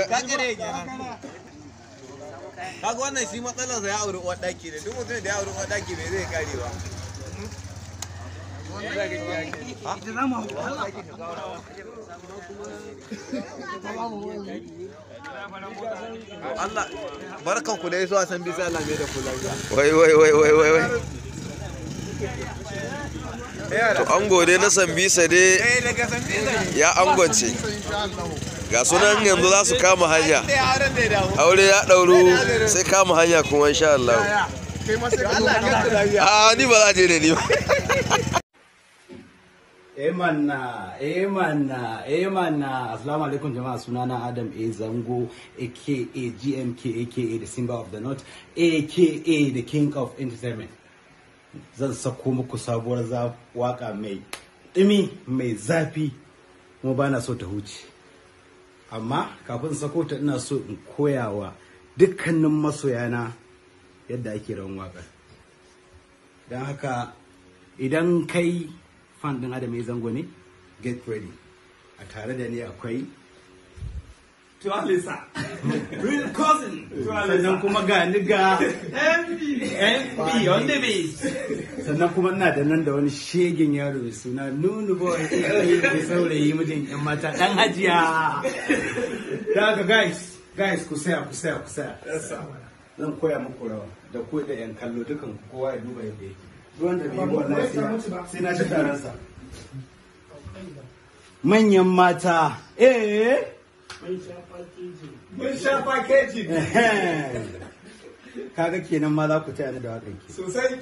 Kakare kenan. Kaga wannan shi matsalarsa ya auri uwar ɗaki ne, duk mutum da ya auri uwar ɗaki bai zai kare ba. Allah barkan ku da isuwa san bisa Allah mai da ku lafiya. Wai wai wai wai wai wai. To ango dai na Sambisa dai ya angwance. Ga sunan yanzu za su kama hanya. Aure ya ɗauru sai kama hanya kuma insha Allah. A ni ba za a je da ni ba. Emanna, emanna, emanna. Assalamu alaikum jama'a, sunana Adam A Zango, aka GMK, aka the Simba of the North, aka the King of Entertainment. Zan sako muku sabuwar waka mai ɗumi, mai zafi, kuma bana so ta huce. Amma kafin sako ta ina so in koyawa dukkanin masoyana yadda ake rawan waƙar. Don haka idan kai fan din Adam A Zango ne, get ready. A tare da ni akwai Tualisa. Real cousin. Sannan kuma ga ni ga MB on the beat. Sannan kuma ina da nan da wani shegen yaro mai suna Nunu Boy, mai saurayi mijin yan mata dan hajiya. Da haka guys, guys ku saya ku saya ku saya. Zan koya muku rawa da ku da yan kallo dukan kowa ya duba yadda yake. Duk wanda bai yi wallahi sai na ci taransa. Manyan mata, eh. Mun sha pakeji. Kaga kenan ma za ku taya ni da waƙan ki. Sosai.